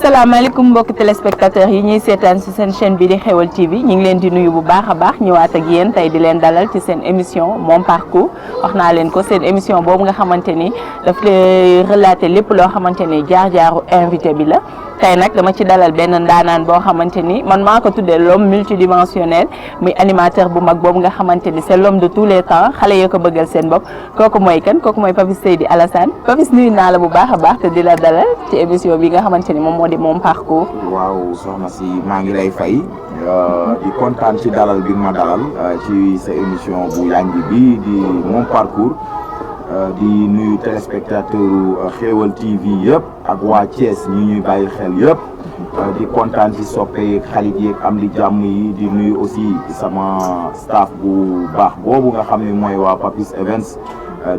asalaamaaleykum mbokki téléspectateurs yi ñuy seetaan ci seen chaîne bi di Xeweul TV ñu ngi leen di nuyu bu baax a baax ñëwaat ak yéen tey di leen dalal ci seen émission Mon Parcours wax naa leen ko seen émission boobu nga xamante ni daf lay relater lépp loo xamante ni jaar-jaaru invité bi la tey nag dama ci dalal benn ndaanaan boo xamante ni man maa ko tuddee l'homme multidimensionnel muy animateur bu mag boobu nga xamante ni c'est l'homme de tous les temps xale yoo ko bëggal seen bopp kooku mooy kan kooku mooy Papis Seydi Alassane Papis nuyu naa la bu baax a baax te di la dalal ci émission bi nga xamante ni moom moo di Mon Parcours. waaw soxna si maa ngi lay fay di kontaan ci dalal bi ma dalal ci sa émission bu yanj bi di Mon Parcours di nuyu téléspectateur Xeweul TV yëpp ak waa Thiès ñi ñuy bàyyi xel yëpp di kontaan ci soppe yeeg xarit yeeg am di jàmm yi di nuyu aussi sama staff bu baax boobu nga xam ne mooy waa Papis Events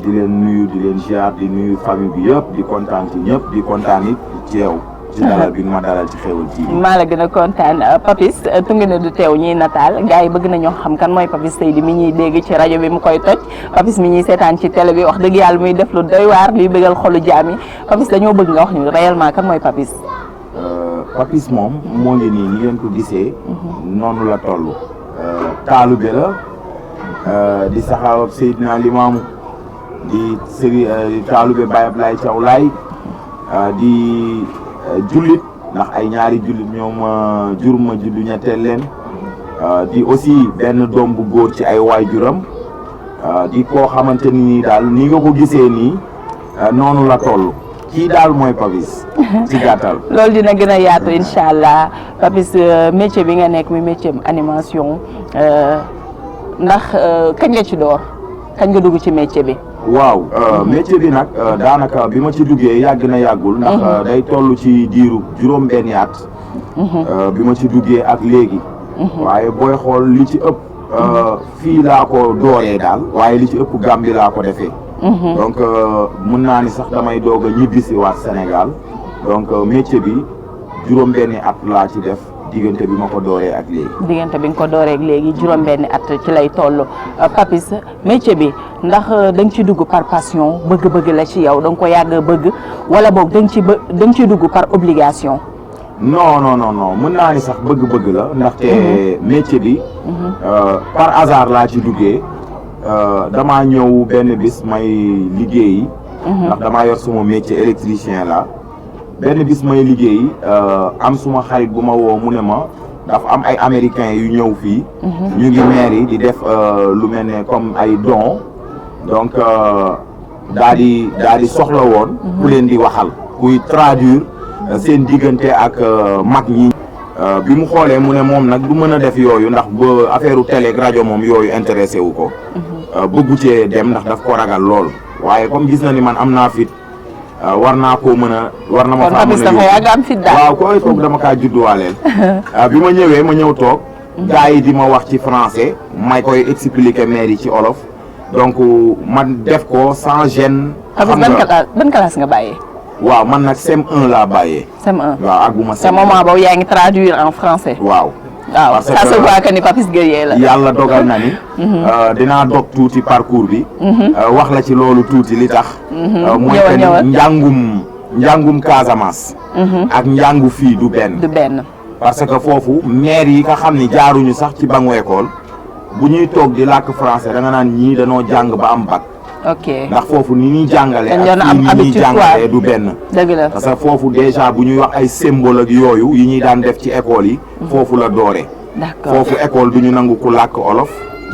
di leen nuyu di leen ziar di nuyu famille bi yëpp di kontaan ci ñëpp di kontaan it ci yow ci dalal bi ma dalal ci Xeweul TV. maa la gën a kontaan Papis tungi na du teew ñuy nataal gars yi bëgg nañoo xam kan mooy Papis Seydi mi ñuy dégg ci rajo bi mu koy toj Papis mi ñuy seetaan ci télé bi wax dëgg yàlla muy def lu doy waar luy bëggal xolu jaam yi Papis dañoo bëgg nga wax ñu réellement kan mooy Papis. Papis moom moo ngi nii ni ngeen ko gisee. noonu la toll. taalube la di saxaawab Seydina Limaamu di taalube Baye Ablaye Thiaw Laye di jullit ndax ay ñaari jullit ñoom jur ma juddu ñetteel leen di aussi benn doom bu góor ci ay waajuram di koo xamante ni daal ni nga ko gisee nii noonu la toll kii daal mooy Papis ci gàttal. loolu dina gën a yaatu incha allah Papis métier bi nga nekk muy métier animation ndax kañ nga ci door kañ nga dugg ci métier bi. waaw métier bi nag daanaka bi ma ci duggee yàgg na yàggul ndax day toll ci diiru juróom-benni at bi ma ci duggee ak léegi waaye booy xool li ci ëpp fii laa ko dooree daal waaye li ci ëpp Gambie laa ko defee donc mën naa ni sax damay doog a ñibbisi waat Sénégal donc métier bi juróom-benni at laa ci def diggante bi ma ko dooree ak léegi. diggante bi nga ko dooree ak léegi juróom-benni at ci lay toll Papis métier bi ndax da nga ci dugg par passion bëgg-bëgg la ci yow da nga ko yàgg bëgg wala boog da nga ci dugg par obligation. non mën naa ni sax bëgg-bëgg la ndaxte métier bi par hasard laa ci duggee damaa ñëw benn bis may liggéeyi. ndax damaa yor suma métier électricien la benn bis may liggéey am suma xarit bu ma woo mu ne ma dafa am ay américains yu ñëw fii ñu ngi mairie di def lu mel ne comme ay dons donc daa di soxla woon ku leen di waxal kuy traduire seen diggante ak mag ñi bi mu xoolee mu ne moom nag du mën a def yooyu ndax ba affaire télé ak rajo moom yooyu intéressé wu ko bëggu cee dem ndax daf ko ragal lool waaye comme gis na ni man am naa fit war naa koo mën a war na ma faa mën a waaw koy toog dama kaa judduwaaleel bi ma ñëwee ma ñëw toog gars yi di ma wax ci français may koy expliquer maire yi ci olof donc man def ko sans gêne. xam nga ban classe nga bàyyee. waaw man nag CM1 laa bàyyee. CM1 waaw ak bu ma sa moment boobu yaa ngi traduire en français. waaw. waaw ça se voit que ni Papis Gueye la. yàlla dogal na ni. dinaa dog tuuti parcours bi. wax la ci loolu tuuti li tax. mooy que njàngum Casamance. ak njàngu fii du benn. du benn. parce que foofu maire yi nga xam ni jaaruñu sax ci bangu école bu ñuy toog di làkk français da nga naan ñii danoo jàng ba am bac. ok ndax foofu ni ñuy jàngalee. dañu ak fii ni ñuy jàngalee du benn. dëgg la parce que foofu déjà bu ñuy wax ay symbole ak yooyu yi ñuy daan def ci école yi. foofu la doore. d'accord foofu école du ñu nangu ku làkk olof.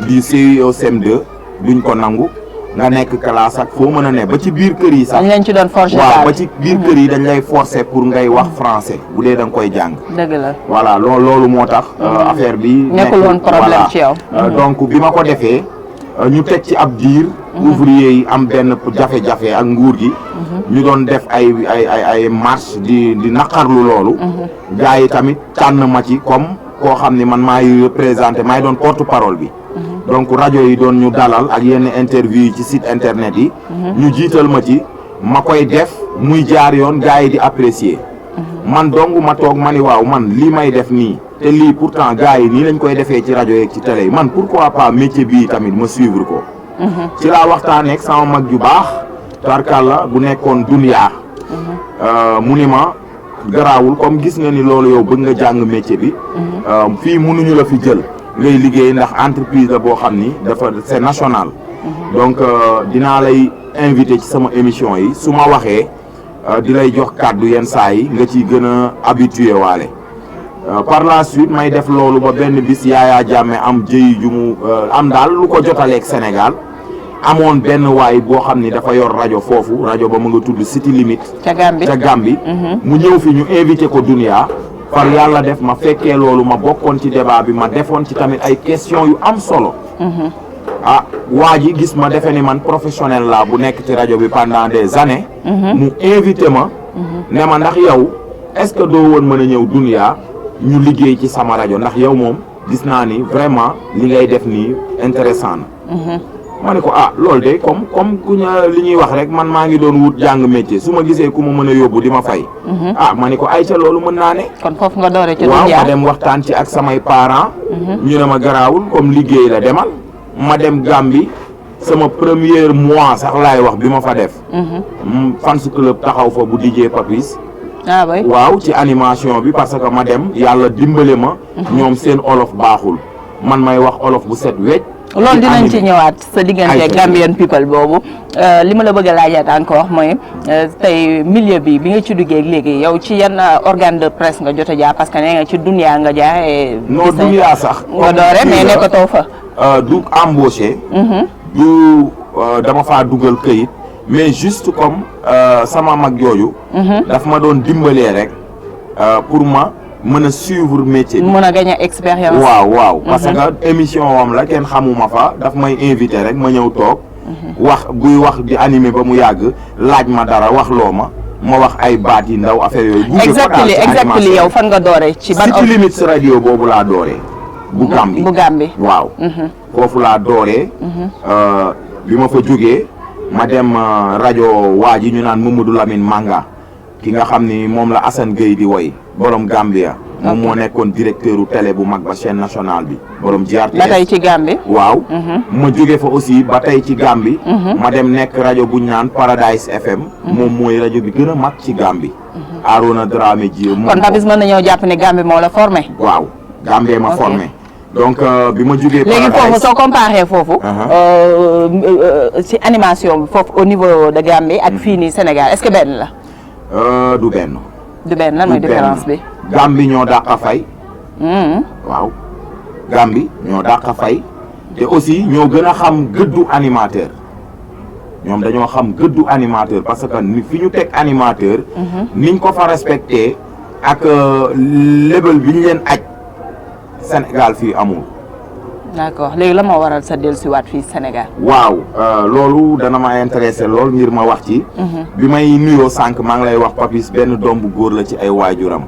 di CI au CM2 duñ ko nangu nga nekk classe ak foo mën a ne ba ci biir kër yi sax. dañ leen ci doon forcer waaw ba ci biir kër yi dañ lay forcer pour ngay wax français bu dee da nga koy jàng. dëgg la voilà loolu moo tax. affaire bi nekkul woon problème ci yow. donc bi ma ko defee ñu teg ci ab diir. ouvrier yi am benn jafe-jafe ak nguur gi. ñu doon def ay marche di naqarlu loolu. gars yi tamit tànn ma ci comme koo xam ni man maay représenté maay doon porte parole bi. donc rajo yi doon ñu dalal ak yenn interview yi ci site internet yi. ñu jiital ma ci ma koy def muy jaar yoon gars yi di apprécier. man dong ma toog ma ni waaw man lii may def nii te lii pourtant gars yi nii lañ koy defee ci rajo yeeg ci télé yi man pourquoi pas métier bii tamit ma suivre ko. ci laa waxtaanee ak sama mag ju baax. tarkalla bu nekkoon Dunya. mu ni ma garaawul comme gis nga ni loolu yow bëgg nga jàng métier bi fii mënuñu la fi jël ngay liggéey ndax entreprise la boo xam ni dafa c'est national donc dinaa lay invité ci sama émission yi su ma waxee di lay jox kàddu yenn saa yi nga ciy gën a habitué waale par la suite may def loolu ba benn bis Yaya Jammeh am jëyi ju mu am daal lu ko jotaleeg Sénégal amoon benn waay boo xam ni dafa yor rajo foofu rajo ba mu nga tudd City Limit ca Gambie mu ñëw fi ñu invité ko Dunia far yàlla def ma fekkee loolu ma bokkoon ci débat bi ma defoon ci tamit ay questions yu am solo waa ji gis ma defe ni man professionnel la bu nekk ci rajo bi pendant des années mu invité ma ne ma ndax yow est-ce que doo woon mën a ñëw Dunia ñu liggéey ci sama rajo ndax yow moom gis naa ni vraiment li ngay def nii intéressant na ma ne ko loolu de comme ku li ñuy wax rek man maa ngi doon wut jàng métier su ma gisee ku ma mën a yóbbu di ma fay ma ne ko ay ca loolu mën naa ne kon foofu nga doore ci waaw ma dem waxtaan ci ak samay parents ñu ne ma garaawul comme liggéey la demal ma dem Gambie sama premier mois sax laay wax bi ma fa def fans club taxaw fa bu DJ Papis waaw ci animation bi parce que ma dem yàlla dimbale ma ñoom seen olof baaxul man may wax olof bu set wecc loolu dinañ ci ñëwaat sa diggante Gambian people boobu li ma la bëgg a laajaat encore mooy tey milieu bi nga ci duggee léegi yow ci yan organe de presse nga jot a jaar parce que nee nga ci Dunia nga jaar non Dunia sax nga doore mais nekkatoo fa du embauché du dama faa dugal këyit mais juste comme sama mag jooju daf ma doon dimbalee rek pour ma mën a suivre métier bi mën a gagner expérience waaw parce que émission wam la kenn xamuma fa daf may invité rek ma ñëw toog wax buy wax di animé ba mu yàgg laaj ma dara wax loo ma wax ay baat yi ndaw affaire yooyu exactement yow fan nga doore ci ban City Limits radio boobu laa dooree bu Gambie waaw foofu laa dooree bi ma fa jógee ma dem rajo waa ji ñu naan Mamadou Lamine Manga ki nga xam ni moom la Assane Gueye di woy borom Gambia moom moo nekkoon directeur u télé bu mag ba chaîne nationale bi borom GRTS ba tey ci Gambie waaw ma jóge fa aussi ba tey ci Gambie ma dem nekk rajo bu ñu naan Paradise FM moom mooy rajo bi gën a mag ci Gambie Arona Dramé ji kon Papis mën nañoo jàpp ne Gambie moo la formé waaw Gambie ma formé donc bi ma jógee léegi foofu soo comparé foofu ci animation bi foofu au niveau de Gambie ak fii nii Sénégal est-ce que benn la du benn lan mooy différence bi Gambie ñoo dàq a fay waaw Gambie ñoo dàq a fay te aussi ñoo gën a xam gëddu animateur ñoom dañoo xam gëddu animateur parce que ni fi ñu teg animateur niñ ko fa respecté ak level bi ñu leen aj Sénégal fii amul d'accord léegi la moo waral sa dellusiwaat fii Sénégal waaw loolu dana ma intéressé lool ngir ma wax ci bi may nuyoo sànq maa ngi lay wax Papis benn doom bu góor la ci ay waajuram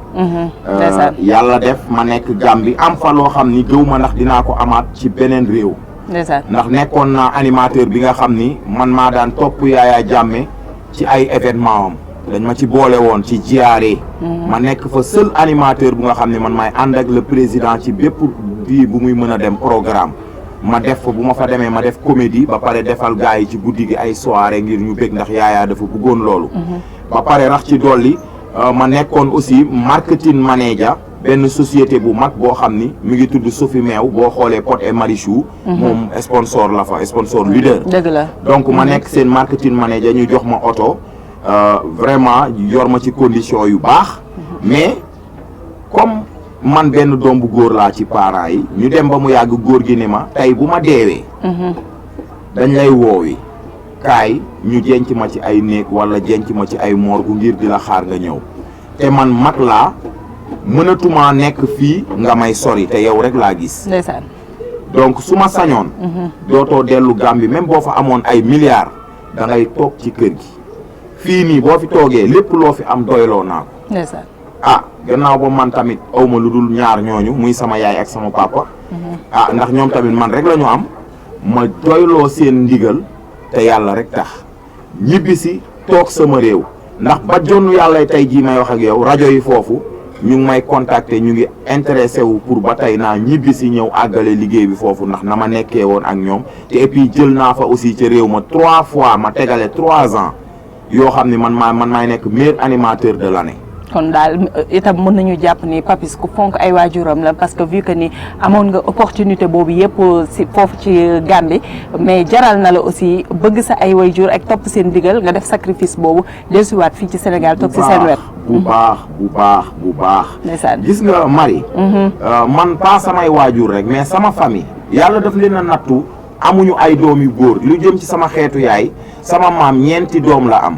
yàlla def ma nekk Gambie am fa loo xam ni gëw ma ndax dinaa ko amaat ci beneen réew ndax nekkoon naa animateur bi nga xam ni man maa daan topp Yaya Jammeh ci ay événement am dañ ma ci boole woon ci jiyaare ma nekk fa seul animateur bu nga xam ne man maay ànd ak le président ci bépp bii bu muy mën a dem programme ma def fa bu ma fa demee ma def comédie ba pare defal gars yi ci guddi gi ay soirée ngir ñu bég ndax Yaya dafa bëggoon loolu ba pare rax ci dolli ma nekkoon aussi marketing manager benn société bu mag boo xam ni mi ngi tudd Sophie Meew boo xoolee Pod et Marichou moom sponsor la fa sponsor leader dëgg la donc ma nekk seen marketing manager ñu jox ma oto vraiment yor ma ci condition yu baax mais comme man benn doom bu góor laa ci parents yi ñu dem ba mu yàgg góor gi ni ma tey bu ma deewee dañ lay woowi kaay ñu jenc ma ci ay néeg wala jenc ma ci ay morgue ngir di la xaar nga ñëw te man mag laa mënatuma nekk fii nga may sori te yow rek laa gis ndeysaan donc su ma sañoon dootoo dellu Gambie même boo fa amoon ay milliards da ngay toog ci kër gi fii nii boo fi toogee lépp loo fi am doyloo naa ko ndeysaan gannaaw ba man tamit awma lu dul ñaar ñooñu muy sama yaay ak sama papa ndax ñoom tamit man rek la ñu am ma doyloo seen ndigal te yàlla rek tax ñibbisi toog sama réew ndax ba jonn yàlla tey jii may wax ak yow rajo yi foofu ñu ngi may contacter ñu ngi intéressé wu pour ba tey naa ñibbisi ñëw àggale liggéey bi foofu ndax na ma nekkee woon ak ñoom te et puis jël naa fa aussi ca réew ma 3 fois ma tegale 3 ans yoo xam ne man maay nekk meilleur animateur de l'année kon daal itam mën nañu jàpp ni Papis ku fonk ay waajuram la parce que vu que ni amoon nga opportunité boobu yëpp si foofu ci Gambie mais jaral na la aussi bëgg sa ay waajur ak topp seen digal nga def sacrifice boobu dellusiwaat fii ci Sénégal toog si seen wet. bu baax. ndeysaan gis nga Marie. man pas samay waajur rek mais sama famille. yàlla daf leen a nattu amuñu ay doom yu góor lu jëm ci sama xeetu yaay sama maam ñeenti doom la am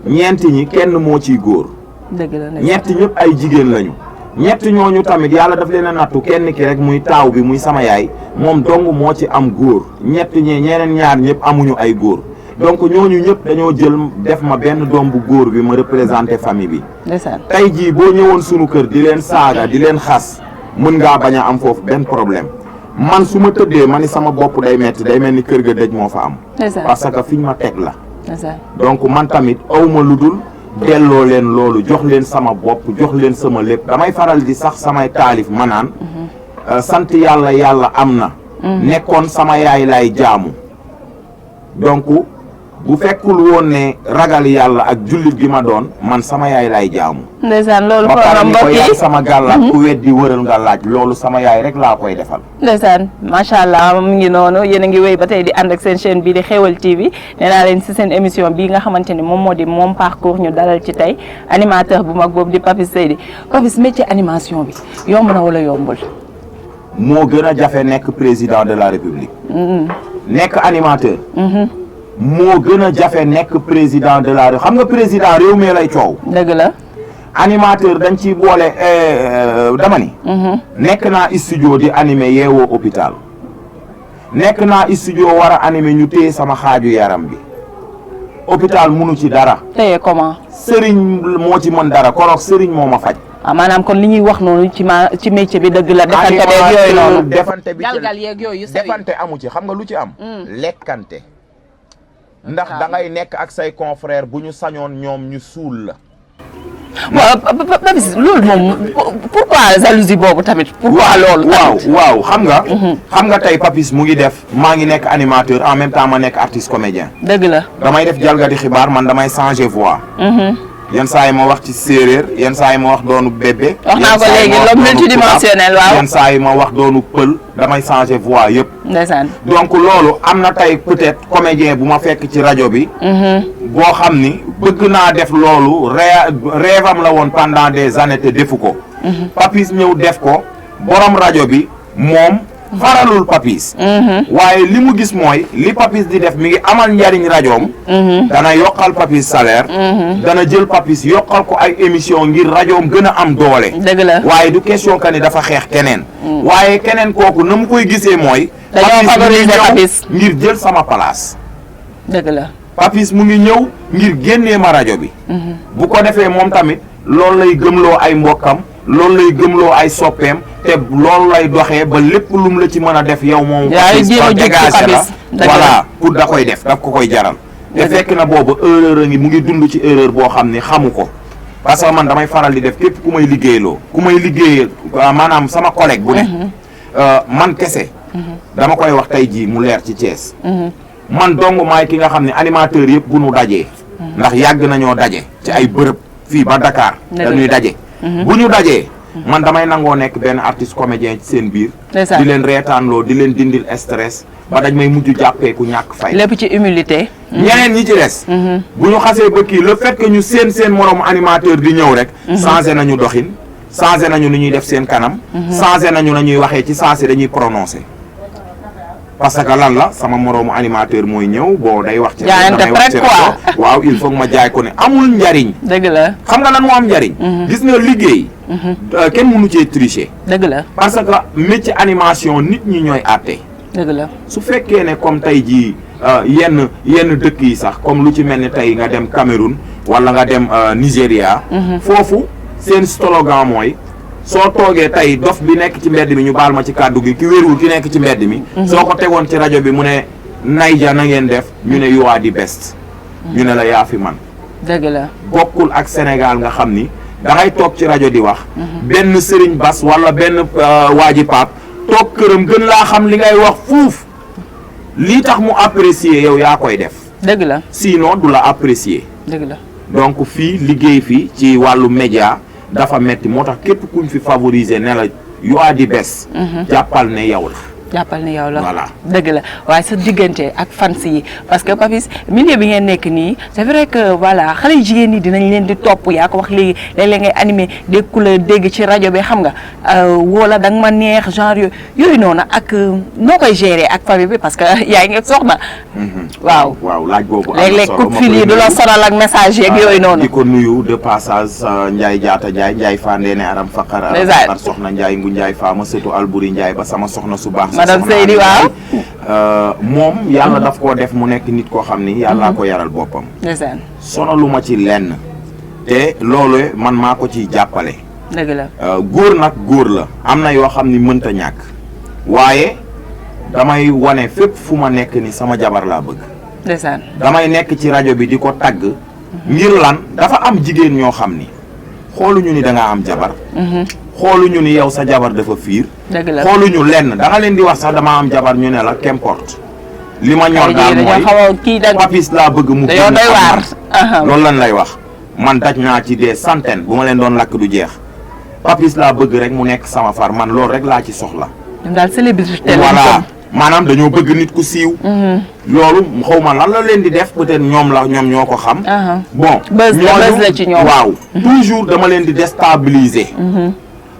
ñeenti ñi kenn moo ciy góor. dëgg la ñetti ñëpp ay jigéen lañu. ñetti ñooñu tamit yàlla daf leen a nattu kenn ki rek muy taaw bi muy sama yaay moom dong moo ci am góor ñeneen ñaar ñëpp amuñu ay góor donc ñooñu ñëpp dañoo jël def ma benn doom bu góor bi ma représenté famille bi. ndeysaan tey jii boo ñëwoon sunu kër di leen saaga di leen xas mën ngaa bañ a am foofu benn problème man su ma tëddee ma ni sama bopp day metti day mel ni kër ga dëj moo fa am. parce que fiñ ma teg la. donc man tamit awma lu dul delloo leen loolu jox leen sama bopp jox leen sama lépp damay faral di sax samay taalif ma naan sant yàlla am na. nekkoon sama yaay lay jaamu donc bu fekkul woon ne ragal yàlla ak jullit gi ma doon man sama yaay lay jaamu. ndeysaan loolu ba pare ni ko yaay sama gàllaat ku weddi wëral nga laaj loolu sama yaay rek laa koy defal. ndeysaan macha allah mu ngi noonu yéen a ngi wéy ba tey di ànd ak seen chaîne bii di Xeweul TV nee naa leen si seen émission bii nga xamante ni moom moo di Mon Parcours ñu dalal ci tey animateur bu mag boobu di Papis Seydi Papis métier animation bi yomb na wala yombul. moo gën a jafe nekk président de la république. nekk animateur. moo gën a jafe nekk président de la xam nga président réew mi lay coow. dëgg la. animateur dañ ciy boole dama ni. nekk naa studio di animé yeewoo hôpital. nekk naa studio war a animé ñu téye sama xaaju yaram bi. hôpital munu ci dara. téye comment. sëriñ moo ci mën dara koroog sëriñ moo ma faj. maanaam kon li ñuy wax noonu ci métier bi dëgg la. defante beeg yooyu noonu defante bi galgal yeeg yooyu defante amu ci xam nga lu ci am. lekkante. ndax da ngay nekk ak say confrères bu ñu sañoon ñoom ñu suul la. waaw Papis loolu moom pourquoi jalousie boobu tamit. pourquoi loolu. waaw xam nga tey Papis mu ngi def. maa ngi nekk animateur en même temps ma nekk artiste comédien. dëgg la. damay def jalgati xibaar man damay changer voix. yenn saa yi ma wax ci séeréer yenn saa yi ma wax doonu bébé. wax naa ko léegi l'homme multidimensionnel waaw. yenn saa yi ma wax doonu pël damay changer voix yëpp. ndeysaan. donc loolu am na tey peut-être comédien bu ma fekk ci rajo bi. boo xam ni bëgg naa def loolu rêve am la woon pendant des années te defu ko. Papis ñëw def ko borom rajo bi moom faralul Papis. waaye li mu gis mooy li Papis di def mi ngi amal njariñ rajoom. dana yokkal Papis salaire. dana jël Papis yokkal ko ay émission ngir rajoom gën a am doole. dëgg la waaye du question que ni dafa xeex keneen. waaye keneen kooku na mu koy gisee mooy. dañoo favoriser Papis ngir jël sama place. dëgg la. Papis mu ngi ñëw ngir génnee ma rajo bi. bu ko defee moom tamit loolu lay gëmloo ay mbokkam loolu lay gëmloo ay soppeem te loolu lay doxee ba lépp lum la ci mën a def yow moom. Papis ba dégagé la voilà pour da koy def daf ko koy jaral. te fekk na boobu erreur a ngi mu ngi dund ci erreur boo xam ni xamu ko parce que man damay faral di def képp ku may liggéeyloo ku may liggéeyal maanaam sama collègue bu ne. man kese. dama koy wax tey jii mu leer ci Thiès. man dong maay ki nga xam ne animateur yëpp bu nu dajee. ndax yàgg nañoo daje ci ay bërëb fii ba Dakar. dañuy daje. bu ñu dajee. man damay nangoo nekk benn artiste comédien ci seen biir. di leen reetaanloo di leen dindil stress ba dañ may mujj jàppee ku ñàkk fay. lépp ci humilité. ñeneen ñi ci des. bu ñu xasee ba kii le fait que ñu seen moromu animateur di ñëw rek. changé nañu doxin changé nañu ni ñuy def seen kanam. changé nañu la ñuy waxee ci sensé dañuy prononcé. parce que lan la sama moroomu animateur mooy ñëw boo day wax ci damay wax ci rajo waaw il faut que ma jaay ko ne amul njariñ. dëgg la. xam nga lan moo am njariñ. gis nga liggéey. kenn mënu cee tricher. dëgg la. parce que métier animation nit ñi ñooy àtte. dëgg la. su fekkee ne comme tey jii yenn dëkk yi sax comme lu ci mel ni tey nga dem Cameroun wala nga dem Nigéria. foofu seen slogan mooy. soo toogee tey dof bi nekk ci mbedd mi ñu baal ma ci kàddu gi ki wérul ki nekk ci mbedd mi. soo ko tegoon ci rajo bi mu ne Naija na ngeen def ñu ne you are the best. ñu ne la yaa fi man. dëgg la. bokkul ak Sénégal nga xam ni da ngay toog ci rajo di wax. benn sëriñ bas wala benn waaji paap toog këram gën laa xam li ngay wax fuuf lii tax mu apprécier yow yaa koy def. dëgg la. sinon du la apprécier. dëgg la. donc fii liggéey fi ci wàllu média dafa metti moo tax képp kuñ fi favoriser ne la you are the best. jàppal ne yow la. jàppal ni yow la voilà dëgg la waaye sa diggante ak fans yi parce que Papis milieu bi ngeen nekk nii c'est vrai que voilà xale yu jigéen ñi dinañ leen di topp yaa ko wax léegi léeg-léeg ngay animé dégg ku la dégg ci rajo bi xam nga wala da nga ma neex genre yooyu noonu ak noo koy gérer ak famille bi parce que yaa ngi soxna. waaw laaj boobu. léeg-léeg coup de fil yi du la sonal ak message yeeg yooyu noonu. di ko nuyu de passage Ndiaye Diatta Ndiaye Fandene Aram Fakar. Aram Fakar soxna Ndiaye Ngu Ndiaye Fama sëtu Albouri Ndiaye ba sama soxna su baax. madame Seydi waaw. moom yàlla daf koo def mu nekk nit koo xam ni yàllaa ko yaral boppam. ndeysaan. sonaluma ci lenn. te loolu man maa ko ciy jàppale. dëgg la. góor nag góor la. am na yoo xam ni mënta ñàkk. waaye damay wane fépp fu ma nekk ni sama jabar laa bëgg. ndeysaan. damay nekk ci rajo bi di ko tagg. ngir lan dafa am jigéen ñoo xam ni xooluñu ni da ngaa am jabar. xooluñu ni yow sa jabar dafa fiir. dëgg la xooluñu lenn da nga leen di wax sax dama am jabar ñu ne la qu'importe. li ma ñor daal mooy Papis laa bëgg mu. dañoo doy waar. loolu lan lay wax man daj naa ci des centaines bu ma leen doon lakk du jeex Papis laa bëgg rek mu nekk sama far man loolu rek laa ci soxla. daal célébrité voilà maanaam dañoo bëgg nit ku siiw. loolu xaw ma lan la leen di def peut-être ñoom ñoo ko xam. bon buzz la ci ñoom waaw toujours dama leen di déstabiliser.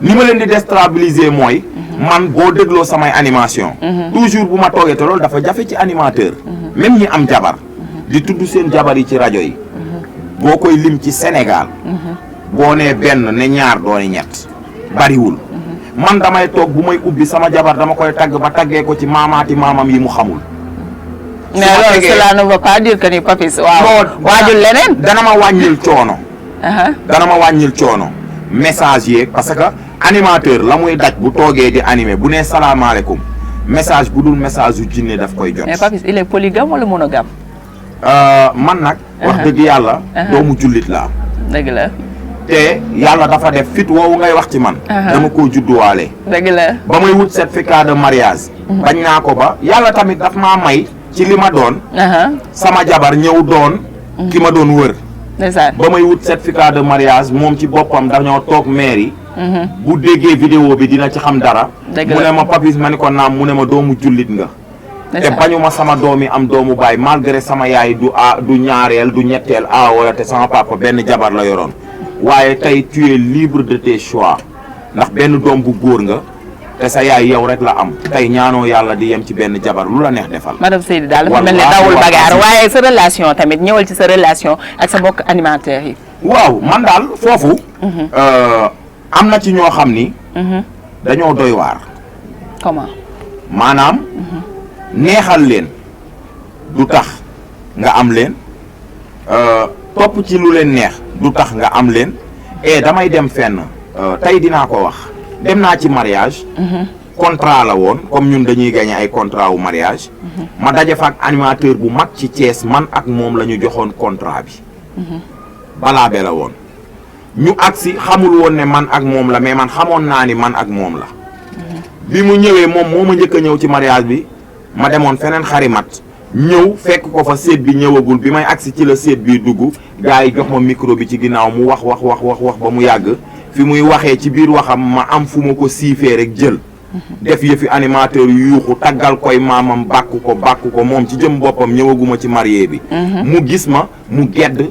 ni ma leen di déstabiliser mooy. man boo dégloo samay animation. toujours bu ma toogee te loolu dafa jafe ci animateur. même ñi am jabar. di tudd seen jabar yi ci rajo yi. boo koy lim ci Sénégal. boo nee benn ne ñaar doone ñett bariwul. man damay toog bu may ubbi sama jabar dama koy tagg ba taggee ko ci maamaati maamam yi mu xamul. mais loolu cela ne veut pas dire que ni Papis waaw waajul leneen. dana ma wàññil coono. dana ma wàññil coono message yeeg parce que animateur la muy daj bu toogee di animé bu nee salaamaaleykum message bu dul message yu jinne daf koy jot. mais Papis il est polygame wala monogame. man nag. wax dëgg yàlla. doomu jullit laa. dëgg la. te yàlla dafa def fit woowu ngay wax ci man. dama koo judduwaale. dëgg la. ba may wut certificat de mariage. bañ naa ko ba yàlla tamit daf maa may ci li ma doon. sama jabar ñëw doon. ki ma doon wër. ndeysaan. ba may wut certificat de mariage moom ci boppam dañoo toog mairie. bu déggee vidéo bi dina ci xam dara. dëgg la mu ne ma Papis ma ni ko naam mu ne ma doomu jullit nga. te bañuma sama doom yi am doomu baay malgré sama yaay du ñaareel du ñetteel wala te sama papa benn jabar la yoroon. waaye tey tu es libre de tes choix ndax benn doom bu góor nga te sa yaay yow rek la am tey ñaanoo yàlla di yem ci benn jabar lu la neex defal. madame Seydi daal dafa mel ne dawul bagaar waaye sa relation tamit ñëwal ci sa relation ak sa mbokk animateurs yi. waaw man daal foofu. am na ci ñoo xam ni. dañoo doy waar. comment. maanaam. neexal leen du tax nga am leen. topp ci lu leen neex du tax nga am leen damay dem fenn tey dinaa ko wax dem naa ci mariage contrat la woon comme ñun dañuy gagné ay contrat wu mariage ma daje fa ak animateur bu mag ci Thiès man ak moom la ñu joxoon contrat bi balaa be la woon ñu agsi xamul woon ne man ak moom la mais man xamoon naa ni man ak moom la bi mu ñëwee moom moo ma njëkk a ñëw ci mariage bi ma demoon feneen xarimat ñëw fekk ko fa séet bi ñëwagul bi may agsi ci la séet bi dugg gars yi jox ma micro bi ci ginnaaw mu wax ba mu yàgg fi muy waxee ci biir waxam ma am fu ma ko siifee rek jël def yëfi animateur yu yuuxu taggal koy maamam bàkku ko moom ci jëm boppam ñëwaguma ci marié bi mu gis ma mu gedd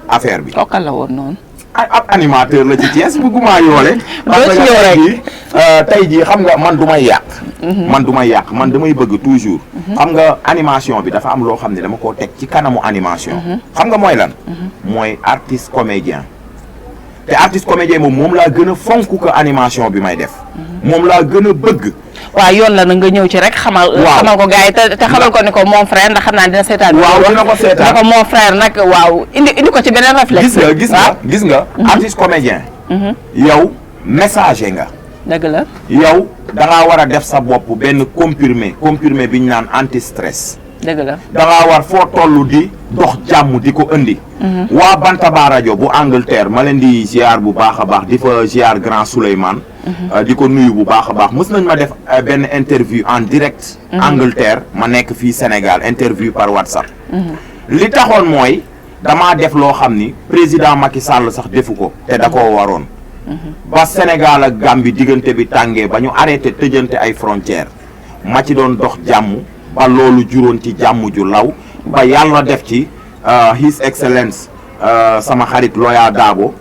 affaire bi kookal la woon noonu ab animateur la ci Thiès bëgguma yoole parce que tey jii xam nga man du may yàq man damay bëgg toujours xam nga animation bi dafa am loo xam ne dama koo teg ci kanamu animation xam nga mooy lan mooy artiste comédien te artiste comédien moom laa gën a fonk ko animation bi may def moom laa gën a bëgg waaw yoon la na nga ñëw ci rek xamal ko gars yi te xamal ko ni ko mon frère ndax xam naa dina seetaan waaw dina ko seetaan ne ko mon frère nag waaw indi ko ci beneen réflexe gis nga artiste comédien yow messager nga dëgg la yow da ngaa war a def sa bopp benn comprimé bi ñu naan anti stress dëgg la da ngaa war foo toll di dox jàmm di ko indi waa Bantaba rajo bu Angleterre ma leen di ziar bu baax a baax di fa ziar grand Souleymane di ko nuyu bu baax a baax mës nañ ma def benn interview en direct Angleterre ma nekk fii Sénégal interview par WhatsApp li taxoon mooy damaa def loo xam ni président Macky Sall sax defu ko te da koo waroon ba Sénégal ak Gambie diggante bi tàngee ba ñu arrêté tëjante ay frontières ma ci doon dox jàmm ba loolu juróon ci jàmm ju law ba yàlla def ci His Excellence sama xarit Loya Dabo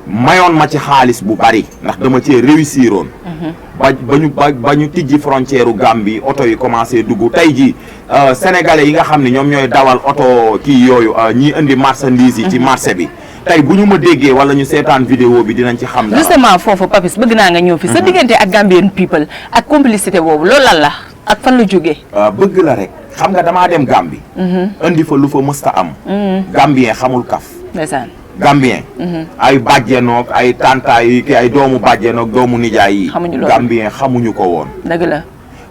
mayoon ma ci xaalis bu bari ndax dama cee réussiroon ba ñu tijji frontière u Gambie oto yi commencé dugg tey ji sénégalais yi nga xam ne ñoom ñooy dawal oto kii yooyu ñii indi marchandise yi ci marché bi tey bu ñu ma déggee wala ñu seetaan vidéo bi dinañ ci xam dara. justement foofu Papis bëgg naa nga ñëw fi sa diggante ak Gambian people ak complicité boobu loolu lan la ak fan la jógee. bëgg la rek xam nga damaa dem Gambie. indi fa lu fa mësta am. Gambien xamul kaf. ndeysaan. Gambien. ay bàjjenoog ay tanta yi ki ay doomu bàjjenoog doomu nijaay yi. xamuñu loolu Gambien xamuñu ko woon. dëgg la.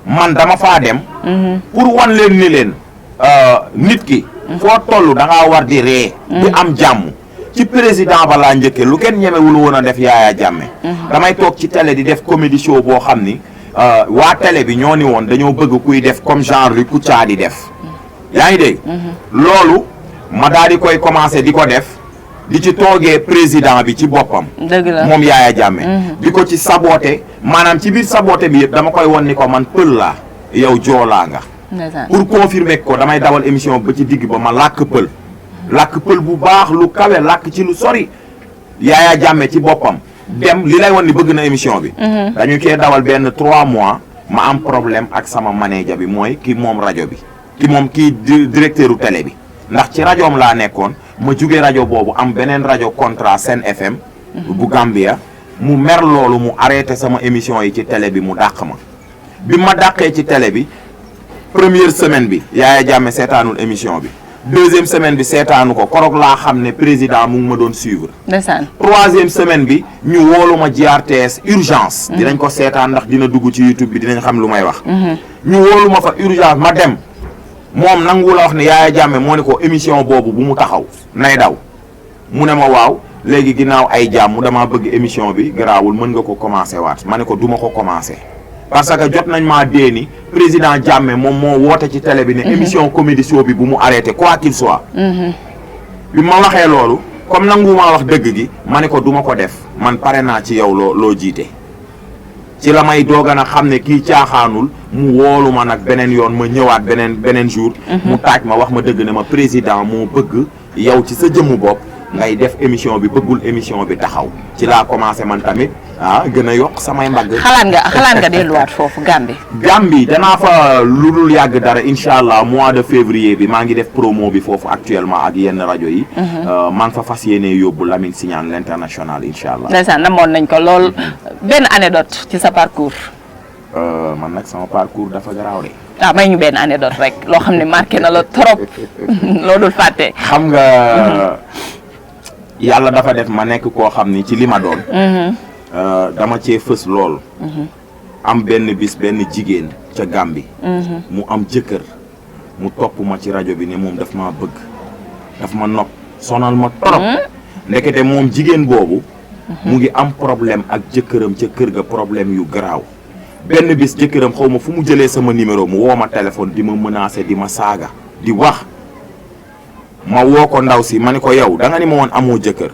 man dama faa dem. pour wan leen ni leen nit ki. foo toll da ngaa war di ree. di am jàmm. ci président ba laa njëkkee lu kenn ñemewul woon a def Yaya Jammeh. damay toog ci télé di def comédie show boo xam ni waa télé bi ñoo ni woon dañoo bëgg kuy def comme genre li Kouthia di def. yaa ngi dégg. loolu ma daal di koy commencé di ko def di ci toogee président bi ci boppam. dëgg la moom Yaya Jammeh. di ko ci saboté maanaam ci biir saboté bi yëpp dama koy won ni ko man pël laa yow joolaa nga. pour confirmer ko damay dawal émission ba ci digg ba ma làkk pël. làkk pël bu baax lu kawe làkk ci lu sori Yaya Jammeh ci boppam dem li lay won ni bëgg na émission bi dañu koy dawal benn 3 mois ma am problème ak sama manager bi mooy ki moom rajo bi kii directeur u télé bi ndax ci rajoom laa nekkoon ma jóge rajo boobu am beneen rajo contrat Sen FM bu Gambia mu mer loolu mu arrêté sama émission yi ci télé bi mu dàq ma bi ma dàqee ci télé bi première semaine bi Yaya Jammeh seetaanul émission bi deuxième semaine bi seetaanu ko korog laa xam ne président mu ngi ma doon suivre. ndeysaan. troisième semaine bi ñu woolu ma GRTS urgence. dinañ ko seetaan ndax dina dugg ci YouTube bi dinañ xam lu may wax. ñu woolu ma fa urgence ma dem moom nangu la wax ne Yaya Jammeh moo ne ko émission boobu bu mu taxaw nay daw mu ne ma waaw léegi ginnaaw ay jàmm damaa bëgg émission bi garaawul mën nga ko commencé waat ma ne ko duma ko commencé. parce que jot nañ maa dee ni président Jammeh moom moo woote ci télé bi ne émission comédie show bi bu mu arrêté quoi qu'il soit. bi ma waxee loolu comme nangu maa wax dëgg gi ma ne ko duma ko def man pare naa ci yow loo jiite. ci la may dooga na xam ne kii caaxaanul mu woolu ma nag beneen yoon ma ñëwaat beneen jour. mu taaj ma wax ma dëgg ne ma président moo bëgg yow ci sa jëmmu bopp ngay def émission bi bëggul émission bi taxaw ci laa commencé man tamit gën a yokk samay mbagg. xalaat nga delluwaat foofu Gambie. Gambie danaa fa lu dul yàgg dara incha allah mois de février bi maa ngi def promo bi foofu actuellement ak yenn rajo yi. maa ngi fa fas yéene yóbbu Lamine Signane l'international incha allah. ndeysaan namoon nañ ko lool benn anecdote ci sa parcours. man nag sama parcours dafa garaaw de. may ñu benn anecdote rek loo xam ne marqué na la trop loo dul fàtte. xam nga. yàlla dafa def ma nekk koo xam ni ci li ma doon. dama cee fës lool. am benn bis benn jigéen ca Gambie. mu am jëkkër mu topp ma ci rajo bi ne moom daf maa bëgg daf ma nopp sonal ma trop. ndekete moom jigéen boobu. mu ngi am problème ak jëkkëram ca kër ga problème yu garaaw. benn bis jëkkëram xaw ma fu mu jëlee sama numéro mu woo ma téléphone di ma menacer di ma saaga di wax. ma woo ko ndaw si ma ne ko yow da nga ni ma woon amoo jëkkër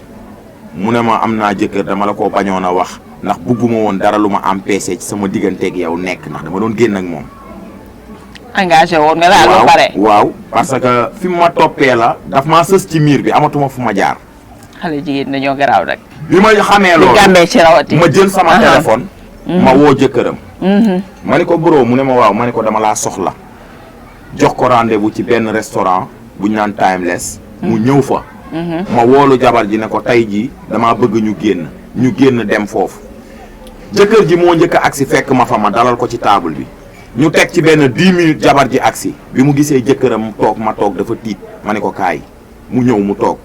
mu ne ma am naa jëkkër dama la ko bañoon a wax ndax bugguma woon dara lu ma empêché ci sama digganteeg yow nekk ndax dama doon génn ak moom. engagé woon nga daal ba pare. waaw parce que fi mu ma toppee la daf maa sës ci miir bi amatuma fu ma jaar. xale jigéen dañoo garaaw rek. bi ma xamee loolu Gambie ci rawati ma jël sama téléphone. ma woo jëkkëram. ma ne ko bro mu ne ma waaw ma ne ko dama laa soxla jox ko rendez-vous ci benn restaurant. bu ñu naan Timeless mu ñëw fa. ma woolu jabar ji ne ko tey jii damaa bëgg ñu génn dem foofu. jëkkër ji moo njëkk a agsi fekk ma fa ma dalal ko ci table bi ñu teg ci benn 10 minutes jabar ji agsi bi mu gisee jëkkëram toog ma toog dafa tiit ma ne ko kaay mu ñëw mu toog.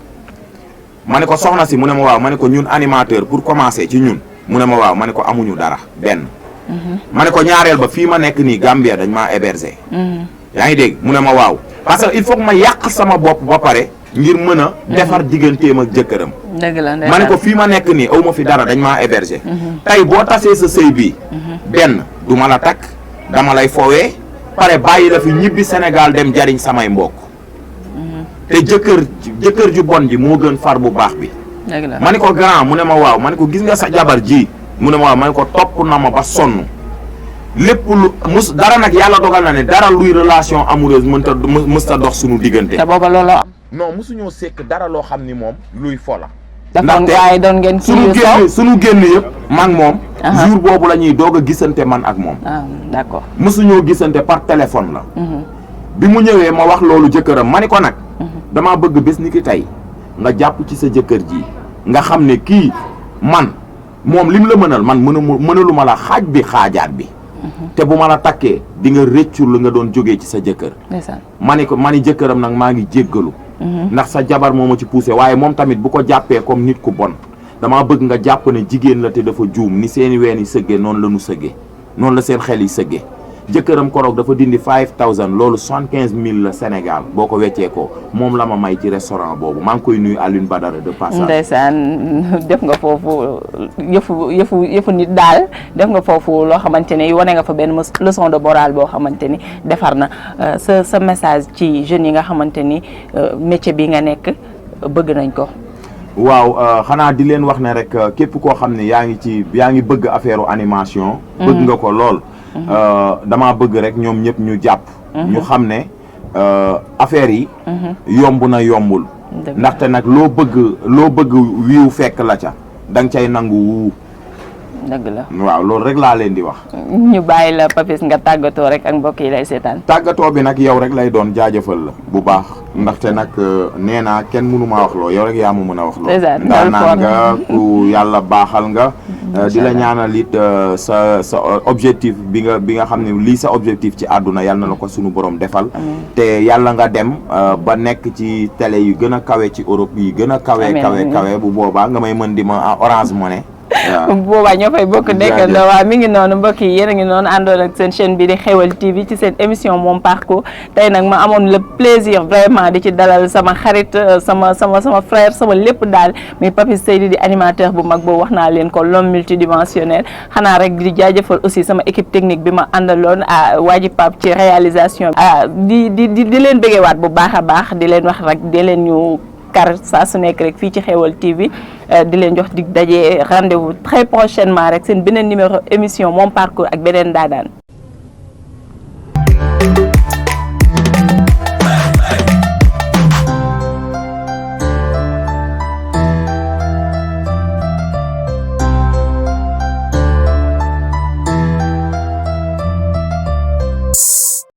ma ne ko soxna si mu ne ma waaw ma ne ko ñun animateur pour commencer ci ñun mu ne ma waaw ma ne ko amuñu dara benn. ma ne ko ñaareel ba fii ma nekk nii Gambia dañ maa héberger. yaa ngi dégg mu ne ma waaw. parce que il faut que ma yàq sama bopp ba pare ngir mën a defar digganteem ak jëkkëram. dëgg la ma ne ko fii ma nekk nii aw ma fi dara dañ maa héberger. tey boo tasee sa sëy bii. benn du ma la takk dama lay fowee pare bàyyi la fi ñibbi Sénégal dem jariñ samay mbokk. te jëkkër ju bon ji moo gën far bu baax bi. ma ni ko grand mu ne ma waaw ma ni ko gis nga sa jabar ji mu ne ma waaw ma ni ko topp na ma ba sonn lépp lu dara nag yàlla dogal na ne dara luy relation amoureuse mësta dox suñu diggante. te booba looloo am. non mosuñoo sekk dara loo xam ni moom luy fola. ndaxte waaye doon ngeen suñu génn yëpp man moom. jour boobu la ñuy doog a gisante man ak moom. d'accord mosuñoo gisante par téléphone la. bi mu ñëwee ma wax loolu jëkkëram ma ni ko nag. damaa bëgg bés ni ki tey nga jàpp ci sa jëkkër ji nga xam ne kii man moom lim la mënal man mënalu ma la xaaj bi xaajaat bi. te bu ma la takkee di nga rëccu la nga doon jógee ci sa jëkkër. ma ni jëkkëram nag maa ngi jéggalu. ndax sa jabar moo ma ci poussé waaye moom tamit bu ko jàppee comme nit ku bon damaa bëgg nga jàpp ne jigéen la te dafa juum ni seeni ween yi sëggee noonu la ñu sëggee noonu la seen xel yi sëggee jëkkëram koroog dafa dindi 5000 loolu 75000 la Sénégal boo ko weccee ko moom la ma may ci restaurant boobu maa ngi koy nuyu Alioune Badara de passage. ndeysaan def nga foofu yëfu nit daal def nga foofu loo xamante ni wane nga fa benn leçon de morale boo xamante ni defar na sa message ci jeunes yi nga xamante ni métier bi nga nekk bëgg nañ ko. waaw xanaa di leen wax ne rek képp koo xam ne yaa ngi bëgg affaire animation. bëgg nga ko lool. dama bëgg rek ñoom ñëpp ñu jàpp. ñu xam ne affaire yi. yomb na yombul. ndaxte nag loo bëgg wiiw fekk la ca da nga cay nangu wuu. dëgg la waaw loolu rek laa leen di wax. ñu bàyyi la Papis nga tàggatoo rek ak mbokk yi lay seetaan. tàggatoo bi nag yow rek lay doon jaajëfal la bu baax ndaxte nag nee naa kenn mënu maa wax loo yow rek yaa ma mën a wax loo. ndax naan nga ku yàlla baaxal nga. di la ñaanal it sa objectif bi nga xam ne lii sa objectif ci àdduna yàlla na la ko sunu borom defal. te yàlla nga dem ba nekk ci télé yu gën a kawe ci Europe yi gën a kawe bu boobaa nga may mën di ma Orange Money. boobaa ñoo fay bokk nekkandoo waaw mi ngi noonu mbokk yi yéen a ngi noonu àndoon ak seen chaîne bi di Xeweul TV ci seen émission Mon Parcours tey nag ma amoon le plaisir vraiment di ci dalal sama xarit sama frère sama lépp daal muy Papis Seydi di animateur bu mag boobu wax naa leen ko l'homme multidimensionnel xanaa rek di jaajëfal aussi sama équipe technique bi ma àndaloon Waaji Pape ci réalisation di leen bëggeewaat bu baax a baax di leen wax rek di leen ñu kar saa su nekk rek fii ci Xeweul TV di leen jox dig daje rendez-vous très prochainement rek seen beneen numéro émission Mon Parcours ak beneen daadaan